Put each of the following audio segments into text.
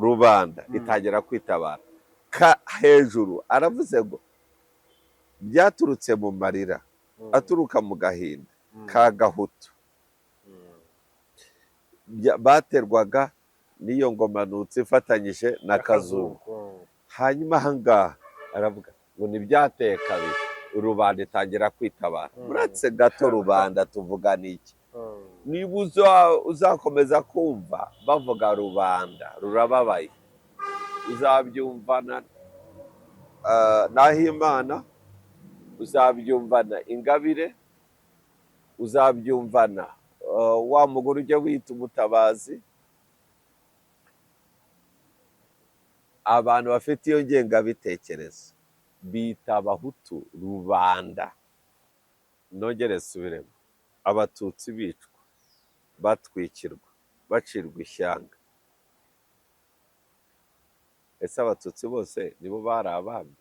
Rubanda itangira kwitabara. Ka hejuru aravuze ngo byaturutse mu marira aturuka mu gahinda ka Gahutu baterwaga n'iyo ngoma ntutsi ifatanyije na Kazungu. Hanyuma ahangaha aravuga ngo ntibyateye kabiri, rubanda itangira kwitabara. Uretse gato, rubanda tuvuga ni iki? Niba uzakomeza kumva bavuga rubanda rurababaye, uzabyumvana Nahimana, uzabyumvana Ingabire, uzabyumvana wa mugore ujya wita umutabazi. Abantu bafite iyo ngengabitekerezo bita Abahutu rubanda. Nongere nsubiremo: Abatutsi bicwa, batwikirwa, bacirwa ishyanga. Ese Abatutsi bose nibo bari abami?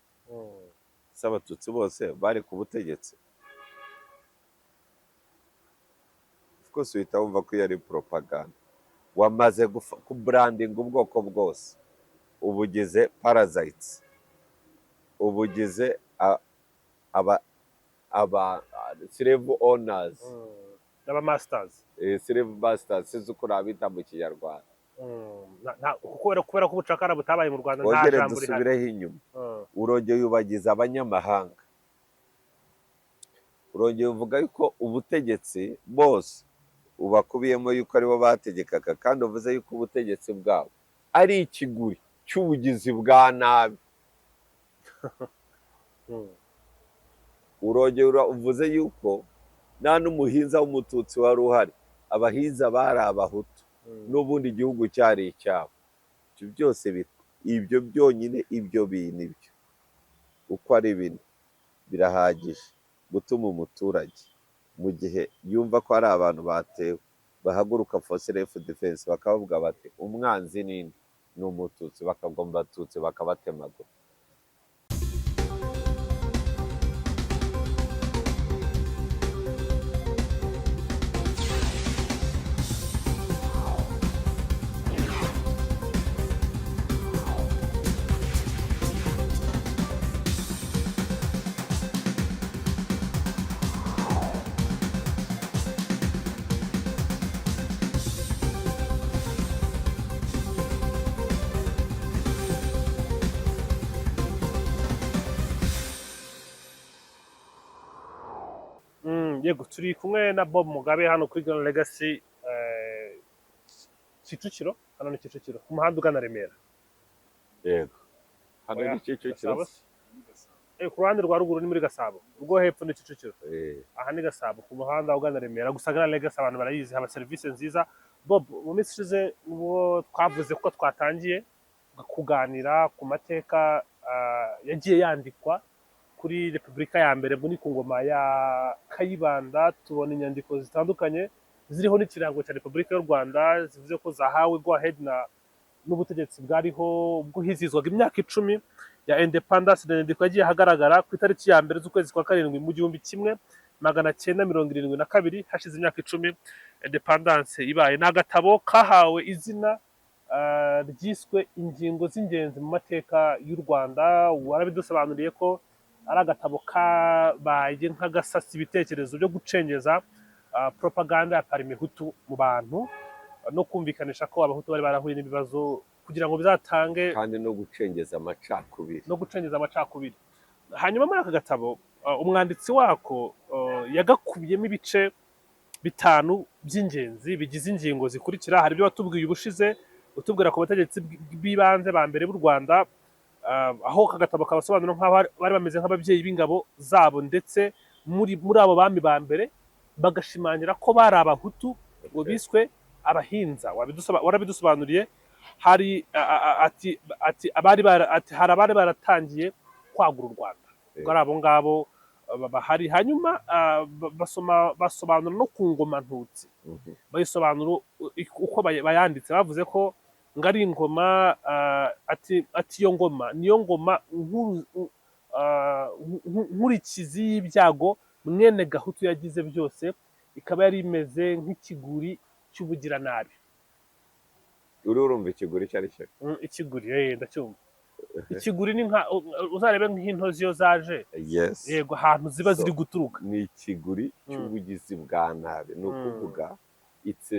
Ese Abatutsi bose bari ku butegetsi? Of course uhita wumva ko iyo ari propaganda. Wamaze kubrandinga ubwoko bwose, ubugize parasites, ubugize aba slave owners. N'aba masters. Slave masters, sinzi uko nabita mu Kinyarwanda. Kubera ko ubucakara butabaye mu Rwanda, nta Wongere jambo rihari. dusubireho inyuma. Urongeye ubagize abanyamahanga, urongeye uvuga yuko ubutegetsi bose ubakubiyemo, yuko aribo bategekaga, kandi uvuze yuko ubutegetsi bwabo ari ikiguri cy'ubugizi bwa nabi. Urongera uvuze yuko nta n'umuhinza w'Umututsi wari uhari, abahinza bari Abahutu, n'ubundi igihugu cyari icyabo. Ibyo byose ibyo byonyine, ibyo bintu, ibyo uko ari bine birahagije gutuma umuturage, mu gihe yumva ko hari abantu batewe, bahaguruka for self defense, bakavuga bati: "Umwanzi ninde? Ni Umututsi." Bakagwa mu Batutsi, bakabatemagura. Yego, turi kumwe na Bob Mugabe hano kuri Grand Legacy, Kicukiro. Hano ni Kicukiro, ku muhanda ugana Remera. Yego, hano Oya, ni Kicukiro. Gasabo se? Ku ruhande rwa ruguru ni muri Gasabo, urwo hepfo ni Kicukiro. Aha ni Gasabo, ku muhanda ugana Remera. Gusa Grand Legacy abantu barayizi, haba serivisi nziza. Bob, mu minsi ishize ubwo twavuze ko twatangiye kuganira ku mateka yagiye yandikwa kuri Repubulika ya mbere, ubwo ni ku ngoma ya Kayibanda, tubona inyandiko zitandukanye ziriho n'ikirango cya Repubulika y'u Rwanda, zivuze ko zahawe go ahead na n'ubutegetsi bwariho ubwo hizihizwaga imyaka 10 ya independence. Inyandiko yagiye ahagaragara ku itariki ya 1 z'ukwezi kwa karindwi mu 1972, hashize imyaka 10 independence ibaye. Ni agatabo kahawe izina ryiswe "Ingingo z'ingenzi mu mateka y'u Rwanda". Warabidusobanuriye ko ari agatabo kabaye nk'agasasa ibitekerezo byo gucengeza propaganda ya Parmehutu mu bantu, no kumvikanisha ko Abahutu bari barahuye n'ibibazo kugira ngo bizatange Kandi no gucengeza amacakubiri. No gucengeza amacakubiri. Hanyuma muri aka gatabo, umwanditsi wako yagakubiyemo ibice bitanu by'ingenzi bigize ingingo zikurikira. Hari ibyo watubwiye ubushize, utubwira ku bategetsi b'ibanze ba mbere b'u Rwanda, aho aka gatabo kabasobanura nk'aho bari bameze nk'ababyeyi b'ingabo zabo, ndetse muri abo bami ba mbere bagashimangira ko bari Abahutu ngo biswe Abahinza. Warabidusobanuriye. Hari ati ati hari abari baratangiye kwagura u Rwanda, ubwo ari abo ngabo bahari. Hanyuma basoma basobanura no ku ngoma ntutsi, bayisobanura uko bayanditse. Bavuze ko ngo ari ingoma, ati iyo ngoma niyo ngoma nkurikizi y'ibyago mwene Gahutu yagize byose, ikaba yari imeze nk'ikiguri cy'ubugiranabi. Uri urumva ikiguri icyo ari cyo? Ikiguri, ndacyumva. Ikiguri ni nka, uzarebe nk'intozi iyo zaje. Yego, ahantu ziba So, ziri guturuka. Ni ikiguri cy'ubugizi bwa nabi, ni ukuvuga it's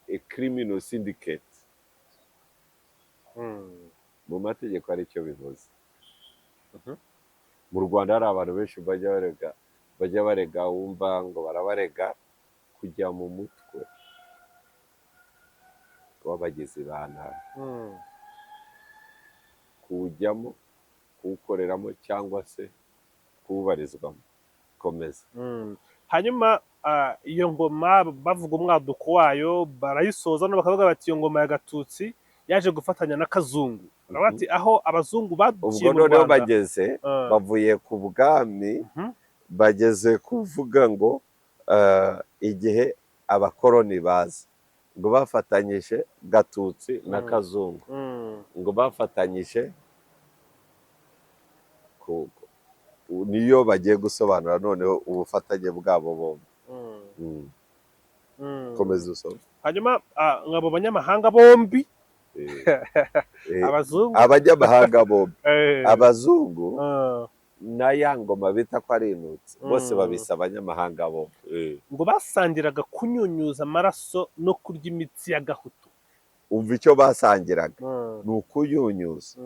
a criminal syndicate. Mu mategeko ari cyo bivuze. Mu Rwanda hari abantu benshi bajya barega, wumva ngo barabarega kujya mu mutwe w'abagizi ba nabi, kuwujyamo, kuwukoreramo cyangwa se kuwubarizwamo. Komeza. Hanyuma iyo ngoma bavuga umwaduko wayo, barayisoza no bakavuga bati iyo ngoma ya Gatutsi yaje gufatanya na Kazungu. Baravuga bati aho abazungu badukiye Ubwo mu noneho Rwanda. bageze, bavuye ku bwami, bageze kuvuga ngo igihe abakoroni baza ngo bafatanyije Gatutsi na Kazungu, ngo bafatanyije niyo bagiye gusobanura noneho ubufatanye bwabo bombi. Komeza usome. Hanyuma ngabo banyamahanga bombi, abazungu, Abanyamahanga bombi, abazungu na ya ngoma bita ko ari intutsi, bose babisa abanyamahanga bombi. Ngo basangiraga kunyunyuza amaraso no kurya imitsi ya Gahutu. Umva icyo basangiraga, ni ukunyunyuza.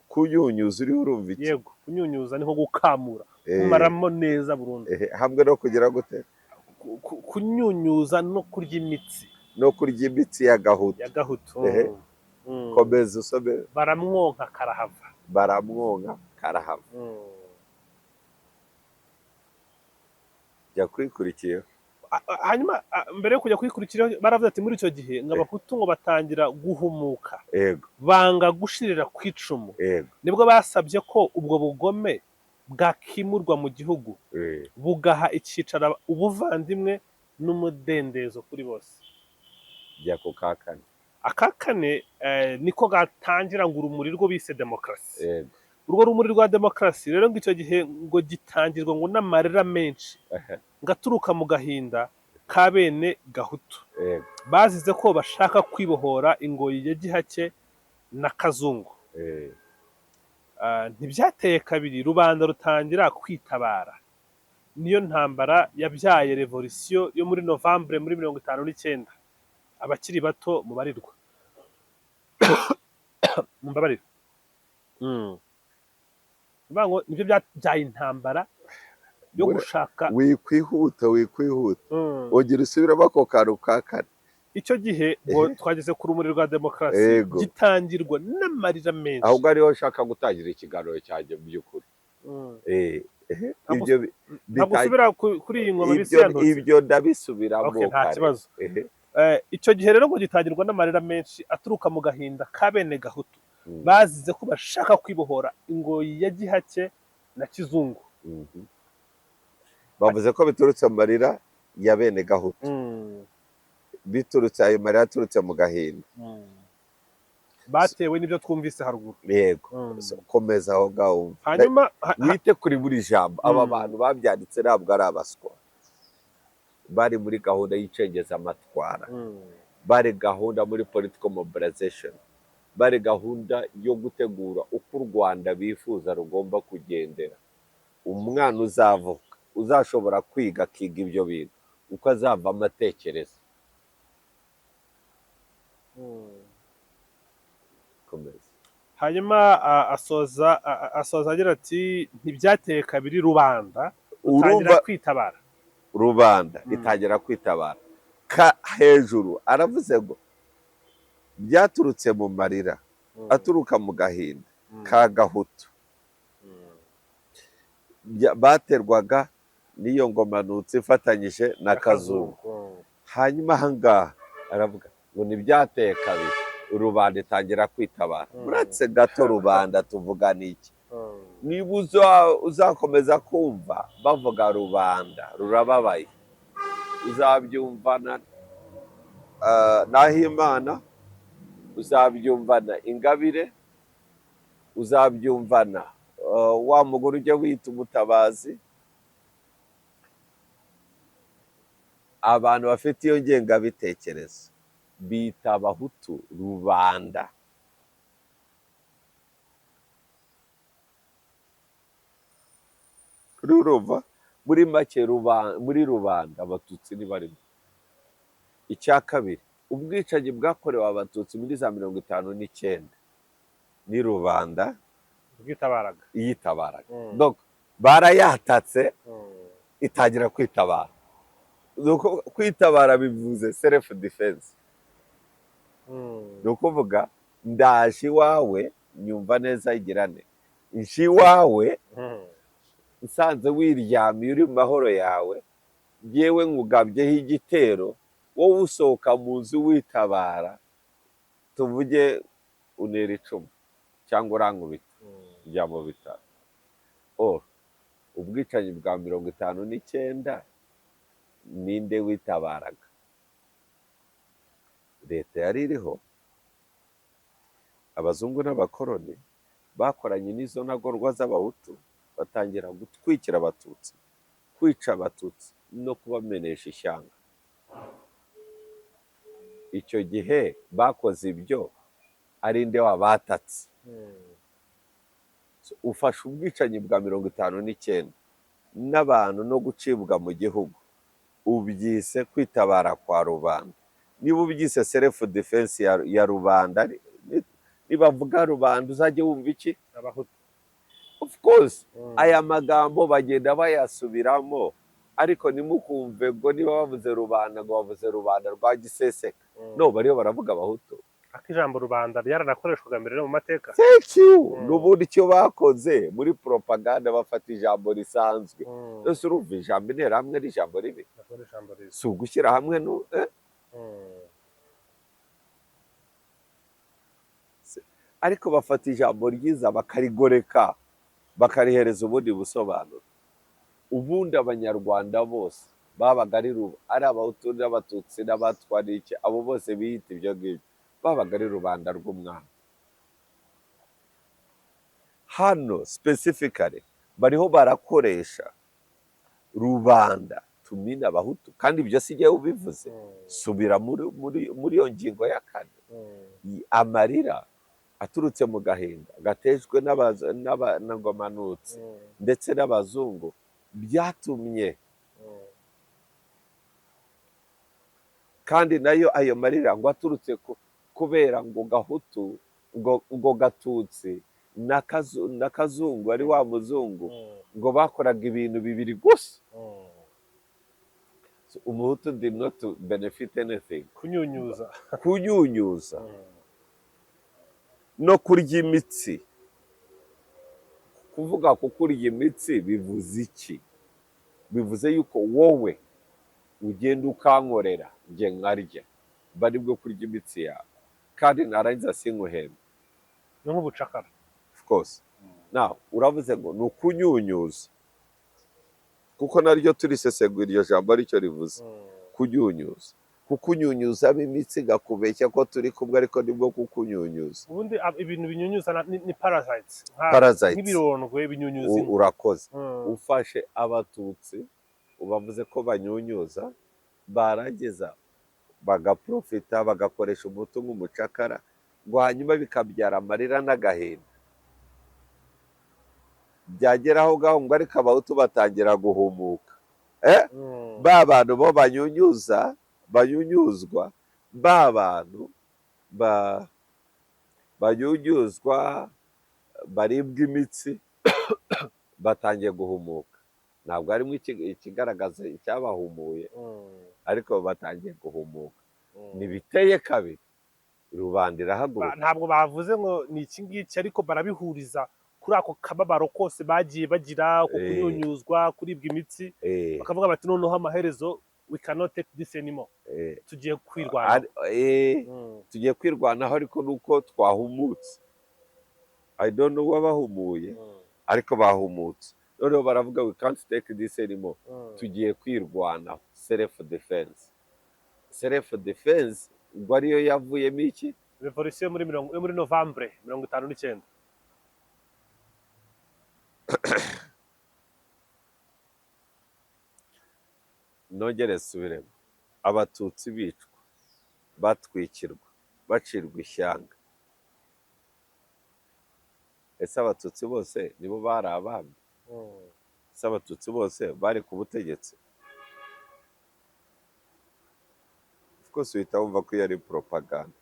Kunyunyuza, uriho urumva iki? Yego, kunyunyuza ni nko gukamura, kumaramo neza burundu. Hamwe no kugira gute? Kunyunyuza no kurya imitsi. No kurya imitsi ya Gahutu. Ya Gahutu. Komeza usome. Baramwonka karahava. Baramwonka karahava. Jya kwikurikiyeho. Hanyuma mbere yo kujya kuyikurikiraho, baravuze ati muri icyo gihe ngo Abahutu ngo batangira guhumuka, banga gushirira ku icumu. Nibwo basabye ko ubwo bugome bwakimurwa mu gihugu, bugaha icyicaro ubuvandimwe n'umudendezo kuri bose. Jya ku ka kane. Aka kane niko gatangira ngo urumuri rwo bise demokarasi. Urwo rumuri rwa demokarasi rero ngo icyo gihe ngo gitangirwa ngo n'amarira menshi, ngaturuka mu gahinda ka bene Gahutu bazize ko bashaka kwibohora ingoyi ya gihake na Kazungu. Ntibyateye kabiri rubanda rutangira kwitabara. Niyo ntambara yabyaye revolisiyo yo muri Novembre muri 59. Abakiri bato mubarirwa, mumbabarire. Bivuga ngo nibyo byabyaye intambara yo gushaka. Wikwihuta, wikwihuta. Ongera usubiremo ako kantu ka kane. Icyo gihe ngo twageze ku rumuri rwa demokarasi, gitangirwa n'amarira menshi. Ahubwo ariho nshaka gutangira ikiganiro cyanjye mu by'ukuri. Ntabwo Ibyo ntabwo usubira kuri iyi ngoma bisi ibyo yantutse. Ibyo ndabisubiramo Okay, nta kare. kibazo. Icyo gihe rero ngo gitangirwa n'amarira menshi aturuka mu gahinda ka bene Gahutu bazize ko bashaka kwibohora ingoyi ya gihake na Kizungu. Bavuze ko biturutse mu marira ya bene Gahutu, biturutse, ayo marira aturutse mu gahinda Batewe n'ibyo twumvise haruguru. Yego. So, komeza aho ngaho wumve. Hanyuma Wite kuri buri jambo. Aba bantu babyanditse ntabwo ari abaswa, bari muri gahunda y'icengezamatwara, bari gahunda muri political mobilization, bari gahunda yo gutegura uko u Rwanda bifuza rugomba kugendera. Umwana uzavuka uzashobora kwiga, akiga ibyo bintu, uko azavamo atekereza. Komeza. Hanyuma asoza agira ati ntibyateye kabiri rubanda rutangira Urumva kwitabara. Rubanda itangira kwitabara. Ka hejuru aravuze ngo byaturutse mu marira aturuka mu gahinda ka Gahutu, baterwaga n'iyo ngoma ntutsi ifatanyije na Kazungu. Hanyuma ahangaha aravuga ngo ntibyateye kabiri rubanda itangira kwitabara. Uretse gato, rubanda tuvuga ni iki? Niba uzakomeza kumva bavuga rubanda rurababaye, uzabyumvana Nahimana, uzabyumvana Ingabire, uzabyumvana wa mugore ujya wita umutabazi. Abantu bafite iyo ngengabitekerezo Bita Abahutu rubanda. Rurumva muri make muri rubanda Abatutsi ntibarimo. Icya kabiri, ubwicanyi bwakorewe Abatutsi muri za 59 ni rubanda bwitabaraga. Yitabaraga. Donc barayatatse, itangira kwitabara. Nuko kwitabara bivuze self defense. Ni ukuvuga ndaje iwawe, nyumva neza, igirane nje iwawe, nsanze wiryamiye uri mu mahoro yawe, yewe nkugabyeho igitero, wowe usohoka mu nzu witabara, tuvuge unera icumu cyangwa urankubita, njya mu bitaro. Or ubwicanyi bwa 59 ninde witabaraga? Leta yari iriho, abazungu n'abakoroni bakoranye n'izo ntagorwa z'Abahutu, batangira gutwikira Abatutsi, kwica Abatutsi no kubamenesha ishyanga. Icyo gihe bakoze ibyo ari nde wabatatse? So, ufashe ubwicanyi bwa 59 n'abantu no gucibwa mu gihugu, ubyise kwitabara kwa rubanda. Niba ubyise self defense ya rubanda, nibavuga rubanda uzajye wumva iki? Abahutu. Of course. Aya magambo bagenda bayasubiramo, ariko ntimukumve ngo niba bavuze rubanda ngo bavuze rubanda rwa giseseka. No, bariho baravuga Abahutu. Ariko ijambo rubanda ryaranakoreshwaga mbere no mu mateka. Thank you. N'ubundi icyo bakoze muri propaganda, bafata ijambo risanzwe. Ese urumva ijambo interahamwe ari ijambo ribi? Ntabwo ari ijambo ribi. Si ugushyira hamwe no eh? Ariko bafata ijambo ryiza bakarigoreka, bakarihereza ubundi busobanuro. Ubundi Abanyarwanda bose babaga ari Abahutu n'Abatutsi n'Abatwa n'iki, abo bose biyita ibyo ngibyo, babaga ari rubanda rw'umwami. Hano specifically bariho barakoresha rubanda tumina Abahutu, kandi ibyo si jyewe ubivuze. Subira muri iyo ngingo ya kane. Amarira aturutse mu gahinda gatejwe n'Abanyamanutsi ndetse n'abazungu byatumye, kandi nayo ayo marira ngo aturutse kubera ngo Gahutu ngo Gatutsi na Kazungu ari wa muzungu, ngo bakoraga ibintu bibiri gusa. So, Umuhutu did not benefit anything. Kunyunyuza. Kunyunyuza no kurya imitsi. Kuvuga ku kurya imitsi bivuze iki? Bivuze yuko wowe ugenda ukankorera, njye nkarya, bari bwo kurya imitsi yawe, kandi narangiza sinkuhembe. Ni nk'ubucakara. Of course. Now uravuze ngo ni ukunyunyuza, kuko naryo turisesegura iryo jambo aricyo rivuze. Kunyunyuza, kukunyunyuzamo imitsi, gakubeshya ko turi kumwe, ariko nibwo kukunyunyuza. Ubundi ibintu binyunyuza ni parasites. Parasites. Nk'ibirondwe binyunyuza inka. Urakoze. Ufashe Abatutsi ubavuze ko banyunyuza, barangiza bagaprofita, bagakoresha umutu nk'umucakara, ngo hanyuma bikabyara amarira n'agahinda, byagera aho ngaho ngo ariko Abahutu batangira guhumuka, eh? Ba bantu bo banyunyuza, banyunyuzwa, ba bantu banyunyuzwa, baribwa imitsi, batangiye guhumuka. Ntabwo harimo ikigaragaza icyabahumuye, ariko batangiye guhumuka. Ntibiteye kabiri, rubanda irahaguruka. Ntabwo bavuze ngo ni iki ngiki, ariko barabihuriza kuri ako kababaro kose bagiye bagira, ku kunyunyuzwa, kuribwa imitsi, bakavuga bati noneho amaherezo we cannot take this anymore, tugiye kwirwanaho. Tugiye kwirwanaho, ariko nuko twahumutse. I don't know uwabahumuye, ariko bahumutse, noneho baravuga we can't take this anymore, tugiye kwirwanaho, self defense. Self defense ubwo ariyo yavuyemo iki? Revolution muri mirongo yo muri Novembre 59. Nongere nsubiremo, Abatutsi bicwa Batwikirwa, bacirwa ishyanga. Ese Abatutsi bose nibo bari abami? Ese Abatutsi bose bari ku butegetsi? Of course uhita wumva ko iyo ari propaganda.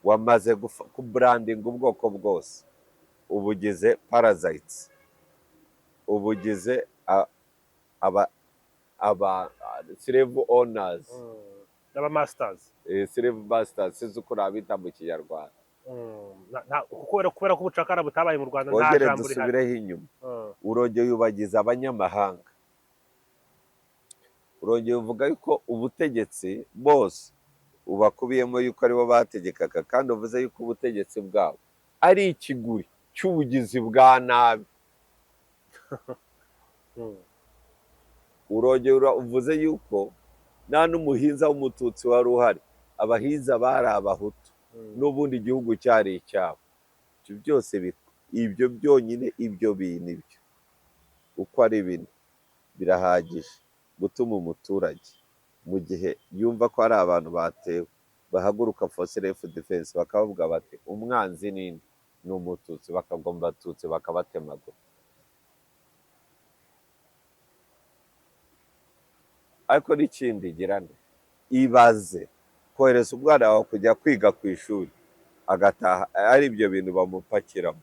Wamaze kubrandinga ubwoko bwose, ubugize parasites, ubugize aba slave owners. N'aba masters. Slave masters, sinzi uko nabita mu Kinyarwanda. Kubera ko ubucakara butabaye mu Rwanda, nta Wongere jambo rihari. dusubireho inyuma. Urongeye ubagize abanyamahanga, urongeye uvuga yuko ubutegetsi bose ubakubiyemo, yuko aribo bategekaga, kandi uvuze yuko ubutegetsi bwabo ari ikiguri cy'ubugizi bwa nabi. Urongera uvuze yuko nta n'umuhinza w'Umututsi wari uhari, abahinza bari Abahutu, n'ubundi igihugu cyari icyabo. Ibyo byose ibyo byonyine, ibyo bintu, ibyo uko ari bine birahagije gutuma umuturage, mu gihe yumva ko hari abantu batewe, bahaguruka for self defense, bakavuga bati: "Umwanzi ninde? Ni Umututsi." Bakagomba Abatutsi bakabatemagura. Ariko n'ikindi girane, ibaze kohereza umwana wawe kujya kwiga ku ishuri, agataha ari ibyo bintu bamupakiramo.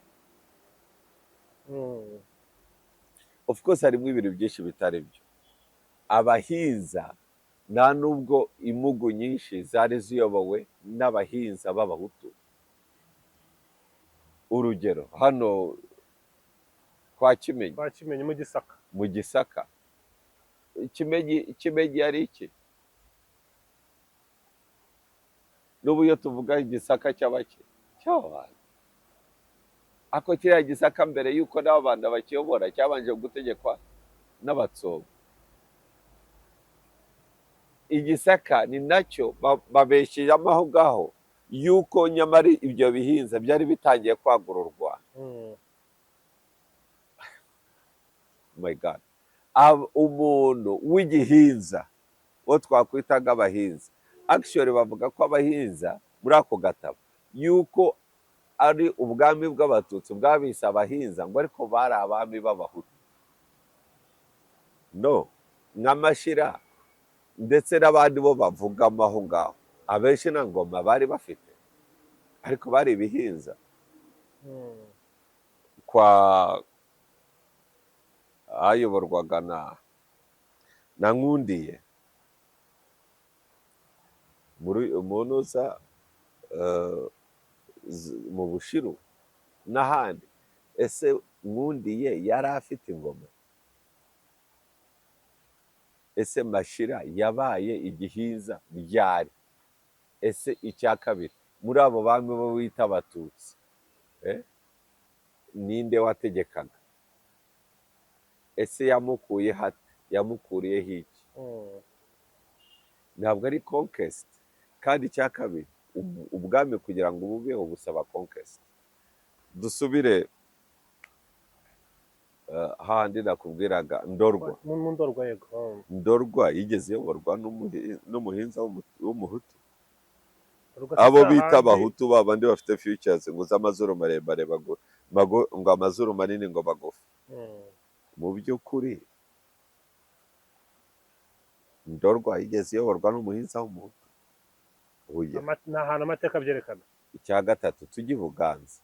Of course harimo ibintu byinshi bitari byo. Abahinza, nta nubwo imugu nyinshi zari ziyobowe n'abahinza b'Abahutu. Urugero, hano kwa Kimenyi. Kwa Kimenyi mu Gisaka. Mu Gisaka. Kimenyi, Kimenyi yari iki? N'ubu iyo tuvuga Igisaka cy'abake cy'abantu, ako kiriya Gisaka, mbere y'uko n'abo bantu bakiyobora, cyabanje gutegekwa n'Abatsobe. Igisaka ni nacyo babeshyiramo aho ngaho yuko nyamara ibyo bihinza byari bitangiye kwagura u Rwanda. My God. Umuntu w'igihinza, uwo twakwita nk'abahinza, actually bavuga ko abahinza muri ako gatabo yuko ari ubwami bw'Abatutsi bwabise abahinza, ngo ariko bari abami b'Abahutu. No nk'Amashira ndetse n'abandi bo bavugamo aho ngaho, abenshi nta ngoma bari bafite, ariko bari ibihinza. Kwa ayoborwaga na Nkundiye muri Umunuza, mu Bushiru n'ahandi. Ese Nkundiye yari afite ingoma? Ese Mashira yabaye igihinza ryari? Ese icya kabiri, muri abo bami bo bita Abatutsi, ninde wategekaga? Ese yamukuye hate? Yamukuriyeho iki? Ntabwo ari conquest? Kandi icya kabiri, ubwami kugira ngo bubeho busaba conquest. Dusubire hahandi nakubwiraga, Ndorwa. Mu Ndorwa, yego. Ndorwa yigeze iyoborwa n'umuhinza w'Umuhutu? Ndorwa Abo si bita hahandi- Abahutu, babandi bafite features ngo z'amazuru maremare, ngo amazuru manini, ngo magufi. Mu by'ukuri Ndorwa yigeze iyoborwa n'umuhinza w'Umuhutu? Oya. Ni ahantu amateka abyerekana. Icya gatatu, tujye i Buganza.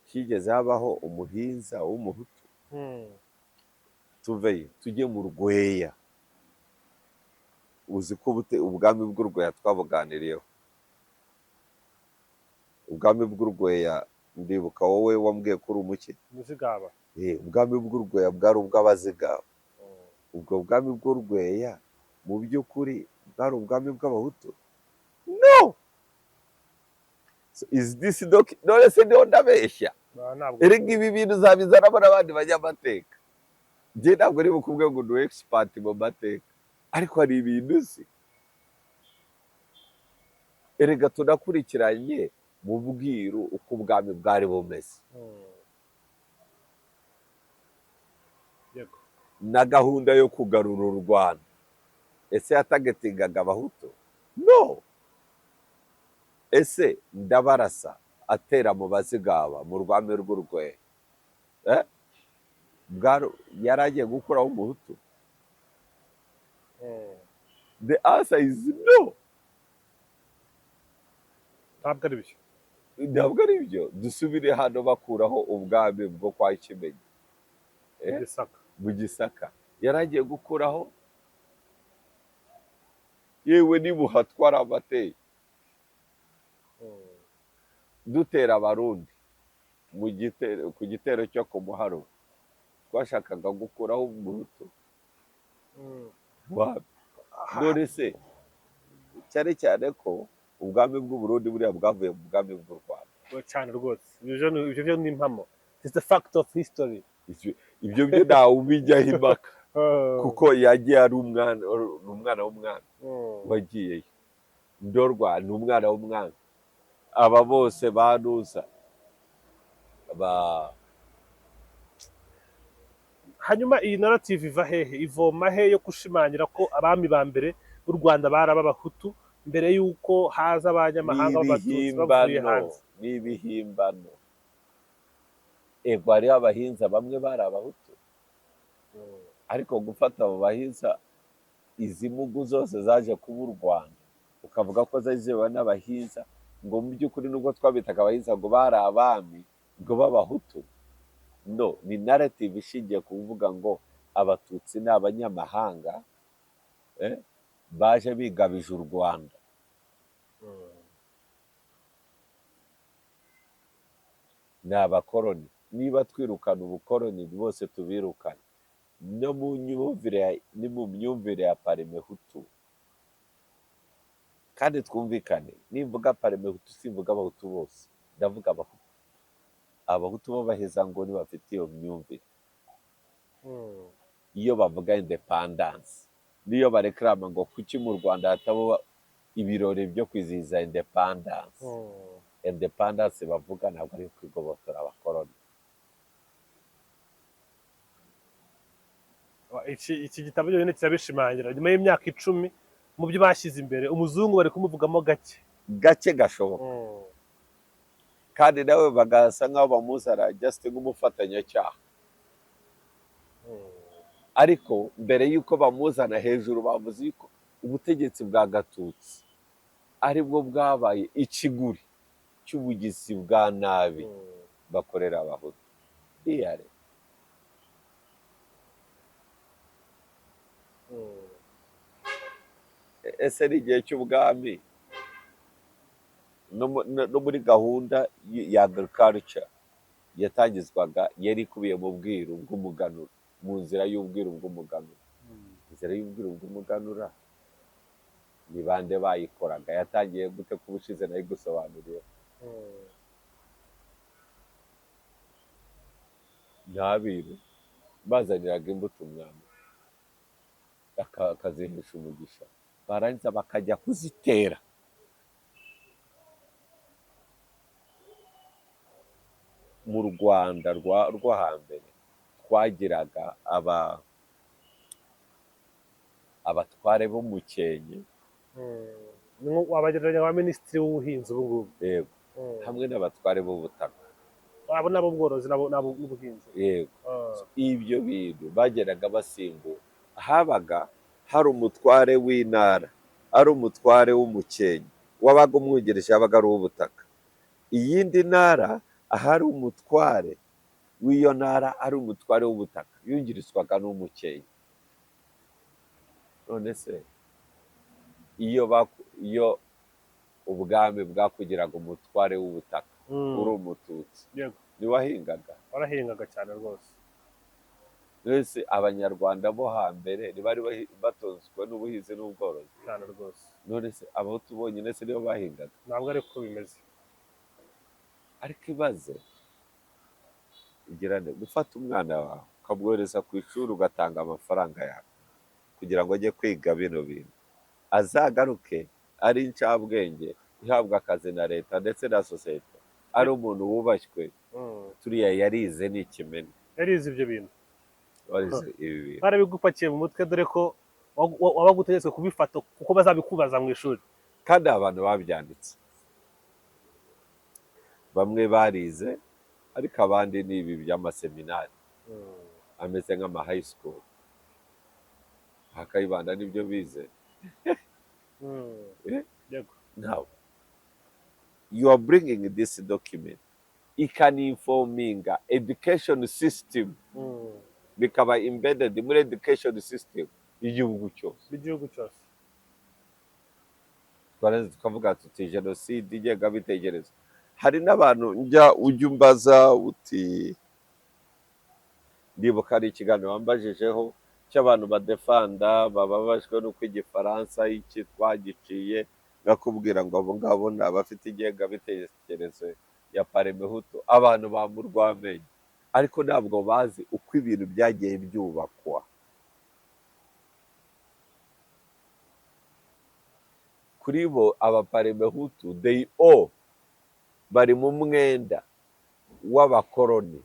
Higeze habaho umuhinza w'Umuhutu? Tuveyo tujye mu Rweya. Uzi ko ubwami bw'Urweya twabuganiriyeho? Ubwami bw'Urweya, ndibuka wowe wambwiye ko uri umuki? Muzigaba. Ubwami bw'Urweya bwari ubw'Abazigaba. Ubwo bwami bw'Urweya mu by'ukuri bwari ubwami bw'Abahutu? No. So is this doc, none se ndiho ndabeshya? Ah, ntabwo. Erega ibi bintu uzabizanamo n'abandi banyamateka. Njye ntabwo ari bukubwe ngo ndi expert mu mateka, ariko hari ibintu uzi. Erega tunakurikiranye mu bwiru uko ubwami bwari bumeze Yego. na gahunda yo kugarura u Rwanda. Ese yatargetingaga Abahutu? No. Ese Ndabarasa atera mu Bazigaba mu rwame rw'Urwera, eh? Yari agiye gukuraho umuhutu? The answer is no. Ntabwo ari byo. Ntabwo ari byo. Dusubire hano, bakuraho ubwami bwo kwa Kimenyi, eh? Gisaka. Mu Gisaka, yari agiye gukuraho? Yewe, nibuhatwara amateye. Dutera Abarundi mu gitero, ku gitero cyo ku Muharuro, twashakaga gukuraho umuhutu? Wapi. None se cyane cyane ko ubwami bw'u Burundi buriya bwavuye mu bwami bw'u Rwanda. Cyane rwose, ibyo byo ni impamo, it's the fact of history. Ibyo byo ntawe ubijyaho impaka, kuko yagiye ari umwana, ni umwana w'umwami wagiyeyo. Ndorwa ni umwana w'umwami. Aba bose banuza ba Hanyuma iyi narrative iva hehe, ivoma he, yo gushimangira ko abami ba mbere b'u Rwanda bari ab'Abahutu mbere y'uko haza abanyamahanga b'Abatutsi bavuye Ibihimbano. hanze? Ni ibihimbano. Ego, hariho abahinza bamwe bari Abahutu, ariko gufata abo bahinza, izi mugu zose zaje kuba u Rwanda, ukavuga ko zari ziyobowe n'abahinza, ngo mu by'ukuri nubwo twabitaga abahinza ngo bari abami ngo b'Abahutu, no ni narrative ishingiye ku kuvuga ngo Abatutsi ni abanyamahanga, baje bigabije u Rwanda. Ni abakoroni. Niba twirukana ubukoroni, bose tubirukana. No mu myumvire ni mu myumvire ya Parmehutu. Kandi twumvikane, nimvuga Parmehutu simvuga Abahutu bose, ndavuga Abahutu, Abahutu b'abahezanguni bafite iyo myumvire. Iyo bavuga independence, niyo barekarama ngo kuki mu Rwanda hataba ibirori byo kwizihiza independence, independence bavuga ntabwo ari kwigobotora abakoroni. Iki gitabo cyonyine kirabishimangira. Nyuma y'imyaka 10, mu byo bashyize imbere, umuzungu bari kumuvugamo gake. Gake gashoboka. Kandi nawe bagasa nk'aho bamuzana just nk'umufatanyacyaha. Ariko mbere y'uko bamuzana hejuru, bavuze yuko ubutegetsi bwa Gatutsi aribwo bwabaye ikiguri cy'ubugizi bwa nabi bakorera Abahutu iyare. Ese ni igihe cy'ubwami, no muri gahunda ya agriculture yatangizwaga, yari ikubiye mu bwiru bw'umuganura, mu nzira y'ubwiru bw'umuganura. Inzira y'ubwiru bw'umuganura ni bande bayikoraga? Yatangiye gute? Kuba ushize nayigusobanuriye. Ntabiru bazaniraga imbuto umwami akazihesha umugisha, barangiza bakajya kuzitera mu Rwanda rwo hambere. Twagiraga abatware b'umukenke. Ni nko wabagereranya ba minisitiri w'ubuhinzi ubu ngubu. Yego. Hamwe n'abatware b'ubutaka. Abo ni ab'ubworozi n'ubuhinzi. Yego. Ibyo bintu bageraga basimbura, habaga hari umutware w'intara, ari umutware w'umukenke, wabaga umwungirije yabaga ari uw'ubutaka. Iyindi ntara, ahari umutware w'iyo ntara ari umutware w'ubutaka, yungirizwaga n'umukenke. None se iyo ubwami bwakugiraga umutware w'ubutaka, uri Umututsi, ntiwahingaga? Warahingaga cyane rwose. Mbese Abanyarwanda bo hambere ntibari batunzwe n'ubuhinzi n'ubworozi? Cyane rwose. None se Abahutu bonyine se nibo bahingaga? Ntabwo ariko bimeze. Ariko ibaze igirane gufata umwana wawe ukamwohereza ku ishuri, ugatanga amafaranga yawe kugira ngo ajye kwiga bino bintu, azagaruke ari incabwenge ihabwa akazi na leta ndetse na sosiyete, ari umuntu wubashywe. Turiya yarize ni ikimene. Yarize ibyo bintu. Warize ibi bintu. Barabigupakiye mu mutwe, dore ko wabaga utegetswe kubifata kuko bazabikubaza mu ishuri. Kandi abantu babyanditse. Bamwe barize, ariko abandi ni ibi by'amaseminari ameze nk'ama high school. Hakayibanda nibyo bize. Eh? Yego. Now you are bringing this document, ikaninforminga education system, bikaba embedded muri education system y'igihugu cyose. B'igihugu cyose. Twarangiza tukavuga tuti jenoside, ingengabitekerezo. Hari n'abantu njya ujya umbaza uti, ndibuka hari ikiganiro wambajijeho cy'abantu badefanda bababajwe n'uko Igifaransa iki twagiciye, ngakubwira ngo abo ngabo ni abafite ingengabitekerezo ya Parmehutu, abantu ba mu rw'amenyo, ariko ntabwo bazi uko ibintu byagiye byubakwa. Kuri bo Abaparmehutu, they all bari mu mwenda w'abakoroni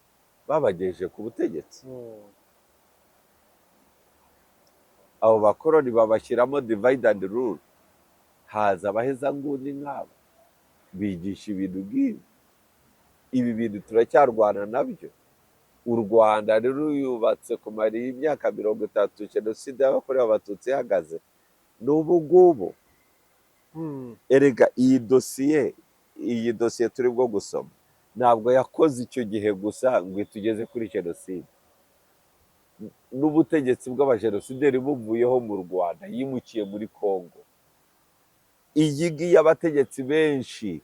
babagejeje ku butegetsi. Abo bakoroni babashyiramo divide and rule, haza abahezanguni nk'aba bigisha ibintu nk'ibi. Ibi bintu turacyarwana nabyo. U Rwanda rero ruyubatse kumara imyaka 30 jenoside y'abakorewe Abatutsi ihagaze n'ubu ngubu. Erega iyi dosiye turi bwo gusoma ntabwo yakoze icyo gihe gusa ngo itugeze kuri jenoside. N'ubutegetsi bw'abajenosideri buvuyeho mu Rwanda, yimukiye muri Congo. Iyi ngiyi abategetsi benshi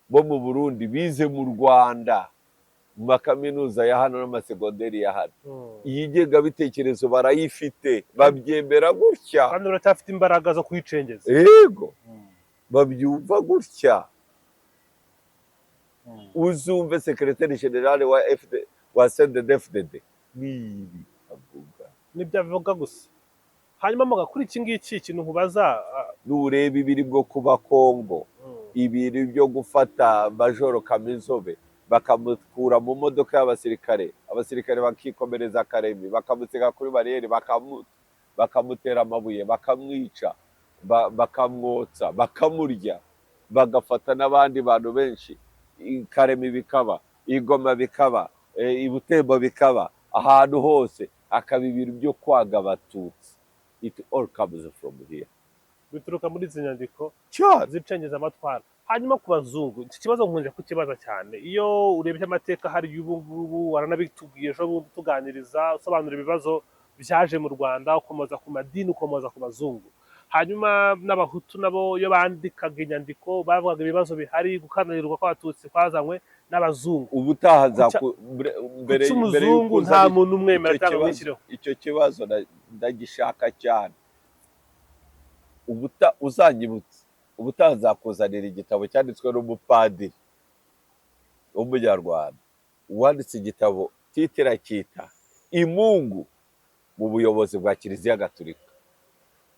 bo mu Burundi bize mu Rwanda, mu makaminuza ya hano n'amasegonderi ya hano. Iyi ngengabitekerezo barayifite, babyemera gutya. Kandi uracyafite imbaraga zo kuyicengeza. Yego, babyumva gutya. Uzumve secrétaire général wa FD wa CNDD-FDD nibi avuga. Nibyo avuga gusa. Hanyuma muga kuri iki ngiki, ikintu nkubaza Nureba ibiri bwo kuba Kongo, ibiri byo gufata Majoro Kamizobe bakamukura mu modoka y'abasirikare, abasirikare bakikomereza Karemi, bakamusiga kuri bariyeri, bakamutera amabuye bakamwica, bakamwotsa, bakamurya, bagafata n'abandi bantu benshi. I Karemi bikaba, i Goma bikaba, i Butembo bikaba, ahantu hose hakaba ibintu byo kwaga Abatutsi. It all comes from here. Bituruka muri izi nyandiko cyane. z'icengezamatwara. Hanyuma ku bazungu, iki kibazo nkunze kukibaza cyane. Iyo urebye amateka hari y'ubu ngubu, waranabitubwiye ejo bundi tuganiriza, usobanura ibibazo byaje mu Rwanda, ukomoza ku madini, ukomoza ku bazungu. Hanyuma n'Abahutu nabo iyo bandikaga inyandiko bavugaga ibibazo bihari, gukananirwa kw'Abatutsi kwazanywe n'abazungu. Ubutaha mbere Kuki mbere umuzungu y'uko nta uzana muntu umwemera icyo cyangwa kibazo, umwishyireho? icyo kibazo ndagishaka cyane. Ubuta uzanyibutse, ubutaha nzakuzanira igitabo cyanditswe n'umupadiri w'Umunyarwanda wanditse igitabo, titre akita "Imungu mu buyobozi bwa Kiliziya Gatolika",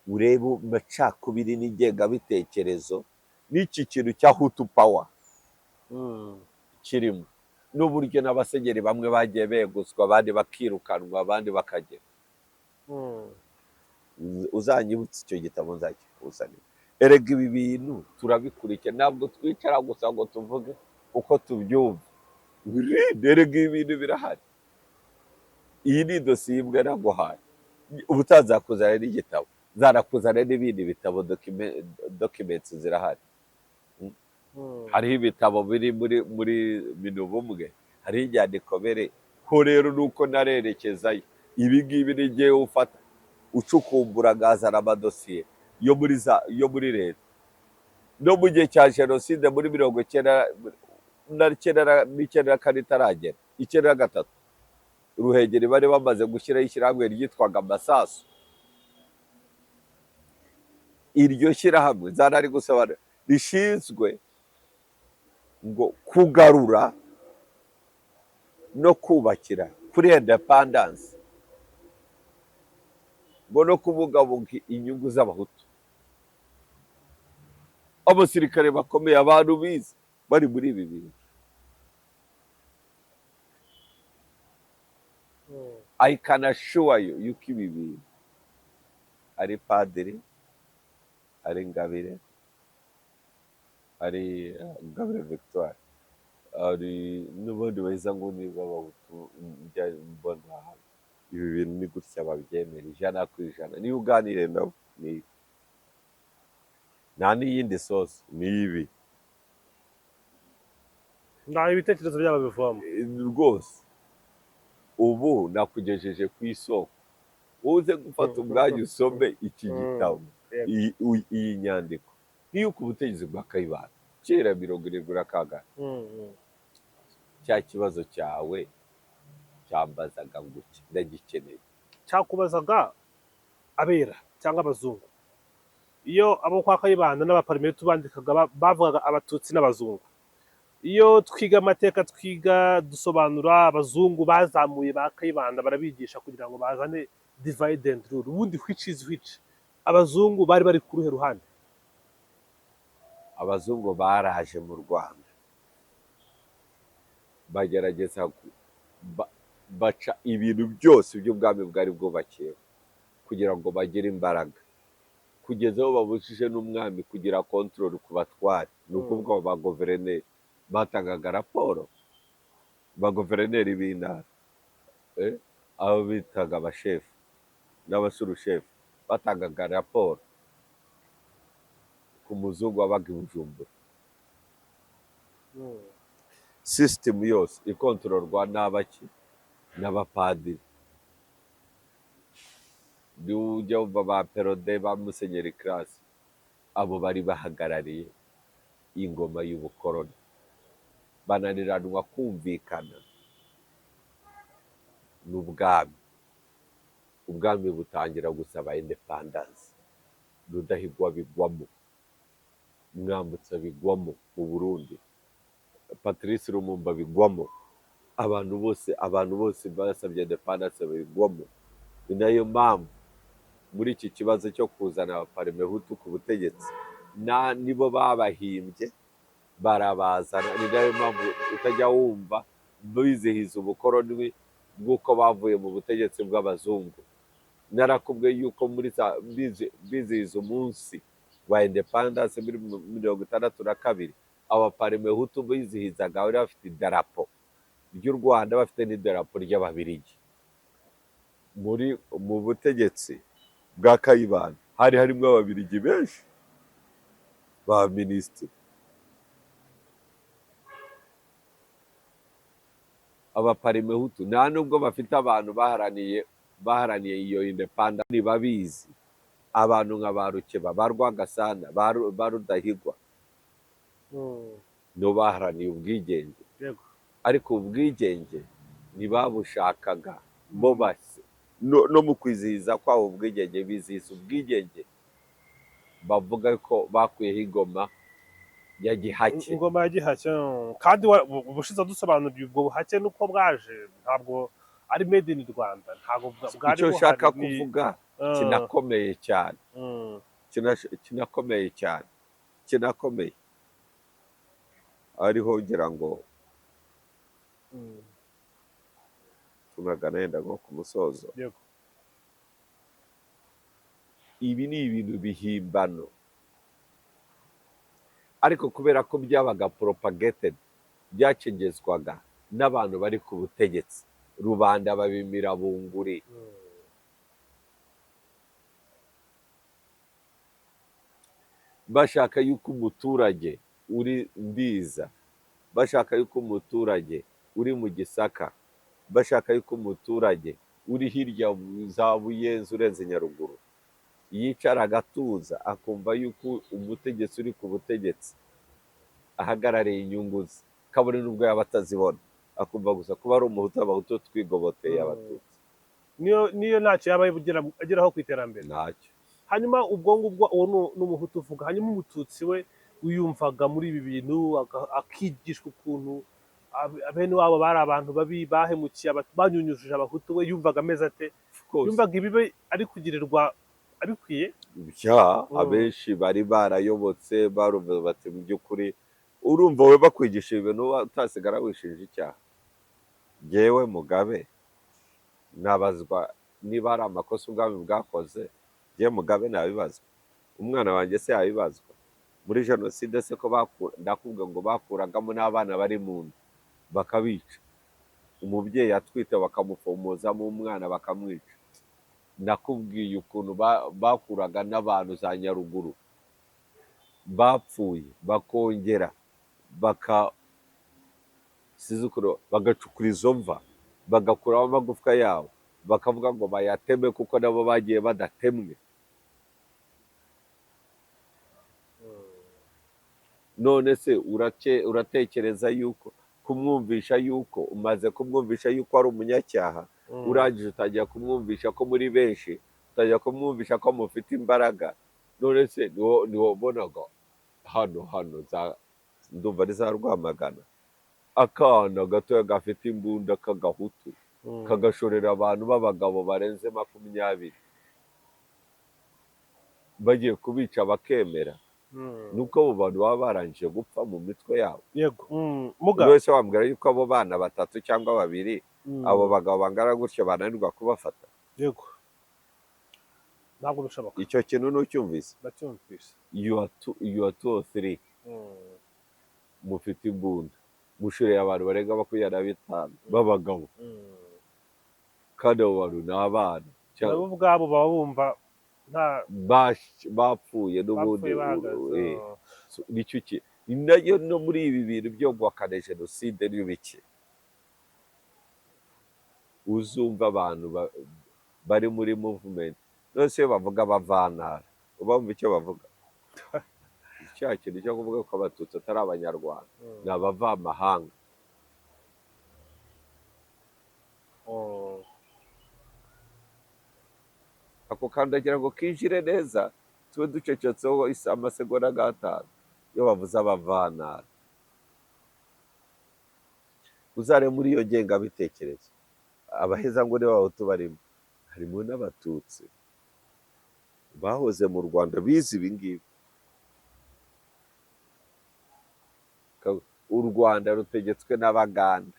urebe amacakubiri n'ingengabitekerezo n'iki kintu cya Hutu Power kirimo, n'uburyo n'abasenyeri bamwe bagiye beguzwa, abandi bakirukanwa, abandi bakagera. Uzanyibutse icyo gitabo nzakikuzanira. Erega ibi bintu turabikurikira, ntabwo twicara gusa ngo tuvuge uko tubyumva. Wirinde, erega ibi bintu birahari. Iyi ni idosiye imwe naguhaye, ubutaha nzakuzanira n'igitabo, nzanakuzanira n'ibindi bitabo, documents zirahari. Hariho ibitabo biri muri Minubumwe, hariho inyandiko mbere ko rero nuko narerekezayo. Ibi ngibi ni ngewe ufata ucukumbura, ngazana amadosiye yo muri leta no mu gihe cya jenoside muri 99 n'94 itaragera, 93, Ruhengeri bari bamaze gushyiraho ishyirahamwe ryitwaga Amasasu. Iryo shyirahamwe nzanari gusobanura rishinzwe ngo kugarura no kubakira kuri independence, ngo no kubungabunga inyungu z'Abahutu. Abasirikare bakomeye, abantu bize, bari muri ibi bintu. I can assure you yuko ibi bintu ari padiri, ari Ingabire. Hari Ingabire Victoire, hari n'ubundi baheza ngo niba Abahutu. Njya mbona ibi bintu ni gutya babyemera 100%. Niyo uganiriye nabo ni ibi, nta n'iyindi source, ni ibi. Nta ibitekerezo byabo bivamo. Rwose ubu nakugejeje ku isoko, uze gufata umwanya usome iki gitabo, iyi nyandiko niyo ku butegetsi bwa Kayibanda kera 70 na kangahe. Cya kibazo cyawe cyambazaga ngo iki ndagikeneye. Cyakubazaga abera cyangwa abazungu. Iyo abo kwa Kayibanda n'Abaparimehutu bandikaga, bavugaga Abatutsi n'abazungu. Iyo twiga amateka, twiga dusobanura abazungu bazamuye ba Kayibanda, barabigisha kugira ngo bazane divide and rule. Ubundi which is which? Abazungu bari ku ruhe ruhande? Abazungu baraje mu Rwanda, bagerageza baca ibintu byose by'ubwami bwari bwubakiyeho kugira ngo bagire imbaraga, kugeza aho babujije n'umwami kugira control ku batware. Ni ukuvuga ba guverineri batangaga raporo, ba guverineri b'intara, abo bitaga abashefu n'abasurushefu, batangaga raporo ku muzungu wabaga i Bujumbura. Sisitemu yose ikontororwa n'abaki? N'abapadiri. Niba ujya wumva ba Perraudin, ba Musenyeri Classe, abo bari bahagarariye ingoma y'ubukoroni, bananiranwa kumvikana n'ubwami. Ubwami butangira gusaba independence, Rudahigwa bigwamo, Mwambutsa bigwamo mu Burundi, Patrice Lumumba bigwamo, abantu bose basabye independence babigwamo. Ni nayo mpamvu muri iki kibazo cyo kuzana Abaparimehutu ku butegetsi, na nibo babahimbye barabazana. Ni nayo mpamvu utajya wumva bizihiza ubukoroni bw'uko bavuye mu butegetsi bw'abazungu. Narakubwiye yuko muri za bizihiza umunsi wa independence muri 62, Abaparimehutu bizihizaga bari bafite idarapo ry'u Rwanda, bafite n'idarapo ry'Ababirigi. Muri mu butegetsi bwa Kayibanda hari harimo Ababirigi benshi ba minisitiri. Abaparimehutu nta nubwo bafite abantu baharaniye iyo independence, babizi, abantu nka ba Rukeba, ba Rwagasana, ba Rudahigwa, nibo baharaniye ubwigenge. Ariko ubwigenge ntibabushakaga bo base no mu kwizihiza kwabo ubwigenge, bizihiza ubwigenge bavuga ko bakuyeho ingoma ya gihake. Ingoma ya gihake. Kandi ubushize dusobanuriye ubwo buhake n'uko bwaje, ntabwo ari made in Rwanda, ntabwo bwari Icyo nshaka buhari, kuvuga kinakomeye cyane, kinakomeye cyane, kinakomeye, ariho ngira ngo tunagana yenda nko ku musozo. Ibi ni ibintu bihimbano, ariko kubera ko byabaga propagated, byacengezwaga n'abantu bari ku butegetsi, rubanda babimira bunguri. Bashaka yuko umuturage uri Ndiza, bashaka yuko umuturage uri mu Gisaka, bashaka yuko umuturage uri hirya za Buyenzi urenze Nyaruguru yicara agatuza, akumva yuko umutegetsi uri ku butegetsi ahagarariye inyungu ze, kabone n'ubwo yaba atazibona, akumva gusa kuba ari Umuhutu, Abahutu twigoboteye Abatutsi. Niyo ntacyo yaba ageraho ku iterambere. Ntacyo. Hanyuma ubwo ngubwo uwo ni Umuhutu uvuga. Hanyuma Umututsi we wiyumvaga muri ibi bintu, akigishwa ukuntu bene wabo bari abantu babi, bahemukiye, banyunyujije Abahutu, we yumvaga ameze ate? Of course. Yumvaga ibibi ari kugirirwa abikwiye? Bya abenshi bari barayobotse, barumva bati mu by'ukuri, urumva we bakwigisha ibintu utasigara wishinja icyaha. Jyewe Mugabe nabazwa niba hari amakosa ubwami bwakoze? Jyewe Mugabe nabibazwa? Umwana wanjye se yabibazwa? Muri jenoside se ko ndakubwira ngo bakuragamo n'abana bari mu nda bakabica, umubyeyi atwite bakamufomozamo umwana bakamwica. Nakubwiye ukuntu bakuraga n'abantu za Nyaruguru bapfuye, bakongera baka sinzi ukuntu bagacukura izo mva, bagakuramo amagufwa yabo, bakavuga ngo bayateme kuko nabo bagiye badatemwe. None se uratekereza yuko kumwumvisha yuko umaze kumwumvisha yuko ari umunyacyaha, urangije utangira kumwumvisha ko muri benshi, utangira kumwumvisha ko mufite imbaraga. None se niwo ubonaga hano za ndumva ari za Rwamagana, akana gatoya gafite imbunda k'agahutu kagashorera abantu b'abagabo barenze 20 bagiye kubica bakemera. Nuko abo bantu baba barangije gupfa mu mitwe yabo. Yego. Muga Buri wese wambwira yuko abo bana batatu cyangwa babiri, abo bagabo bangana gutyo bananirwa kubafata. Yego, ntabwo bishoboka. Icyo kintu ntucyumvise? Ndacyumvise. You are two, you are two or three, mufite imbunda, mushoreye abantu barenga 25 b'abagabo, kandi abo bantu ni abana. Nabo ubwabo baba bumva nta Bapfuye n'ubundi. Bapfuye bahagaze. So, nicyo ki nayo no muri ibi bintu byo guhakana jenoside n'ibiki, uzumva abantu bari muri movement none iyo bavuga abavantara, uba wumva icyo bavuga? Cya kintu cyo kuvuga ko Abatutsi atari Abanyarwanda, ni abavamahanga. Ako kandagira ngo kinjire neza, tube ducecetseho amasegonda nk'atanu. Iyo bavuze abavantara, uzare muri iyo ngengabitekerezo abahezanguni b'Abahutu barimo, harimo n'Abatutsi bahoze mu Rwanda bize ibi ngibi. U Rwanda rutegetswe n'Abaganda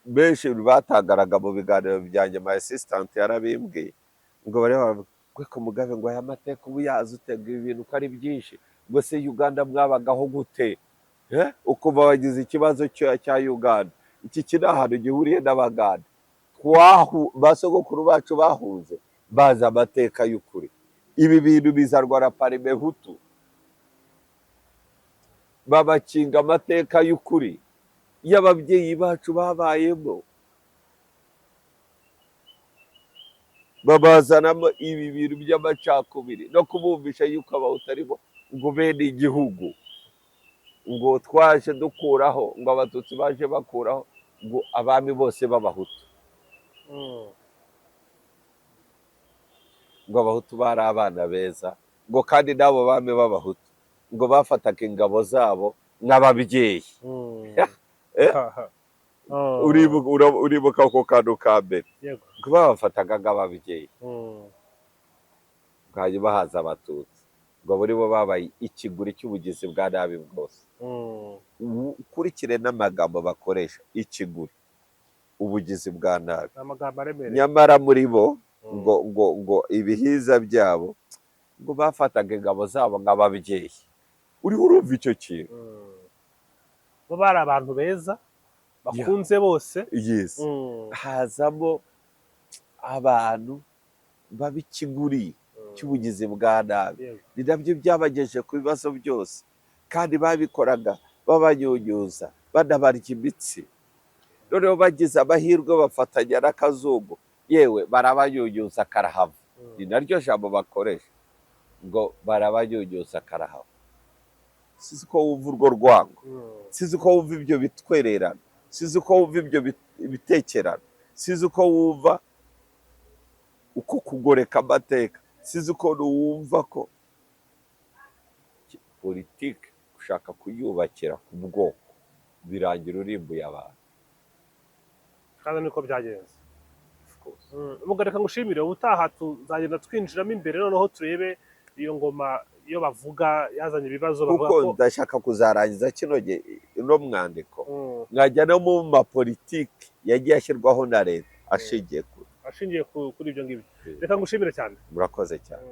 benshi batangaraga mu biganiro byanjye. My assistant yarabimbwiye ngo bari baravuga ngo ko Mugabe ngo aya mateka ubu yazi utega ibintu ko ari byinshi, ngo se Uganda mwabagaho gute? Ukumva bagize ikibazo cya Uganda, iki kiri ahantu gihuriye n'Abaganda. Ba sogokuru bacu bahunze bazi amateka y'ukuri. Ibi bintu bizarwa na Parimehutu, babakinga amateka y'ukuri y'ababyeyi bacu babayemo, babazanamo ibi bintu by'amacakubiri no kubumvisha yuko Abahutu aribo ngo bene igihugu, ngo twaje dukuraho, ngo Abatutsi baje bakuraho, ngo abami bose b'Abahutu, ngo Abahutu bari abana beza, ngo kandi n'abo bami b'Abahutu ngo bafataga ingabo zabo nk'ababyeyi. Uribuka ako kantu ka mbere? Yego. Ngo babafataga nk'ababyeyi, hanyuma haza Abatutsi ngo muri bo babaye ikiguri cy'ubugizi bwa nabi bwose. Ukurikire n'amagambo bakoresha, ikiguri, ubugizi bwa nabi, amagambo aremereye. Nyamara muri bo ngo ngo ngo ibihiza byabo ngo bafataga ingabo zabo nk'ababyeyi. Uriho urumva icyo kintu? Bo bari abantu beza bakunze bose. Yes. Hazamo abantu b'ikiguri cy'ubugizi bwa nabi. Ni nabyo byabagejeje ku bibazo byose, kandi babikoraga babanyunyuza, banabarya imitsi. Noneho bagize amahirwe bafatanya n'akazungu, yewe barabanyunyuza karahava. Ni naryo jambo bakoresha, ngo barabanyunyuza karahava. Sizi ko wumva urwo rwango, sizi ko wumva ibyo bitwererano, sizi ko wumva ibyo bitekerano, sizi ko wumva uko kugoreka amateka, sizi ko wumva ko politiki ushaka kuyubakira ku bwoko birangira urimbuye abantu. Kandi niko byagenze. Mugareka ngushimire, ubutaha tuzagenda twinjiramo imbere, noneho turebe iyo ngoma iyo bavuga yazanye ibibazo, bavuga Kuko ko ndashaka kuzarangiza kino gihe uno mwandiko, nkajya no mu mapolitiki yagiye ashyirwaho na leta ashingiye ashingiye kuri ibyo ngibyo. Reka ngushimire cyane. Murakoze cyane.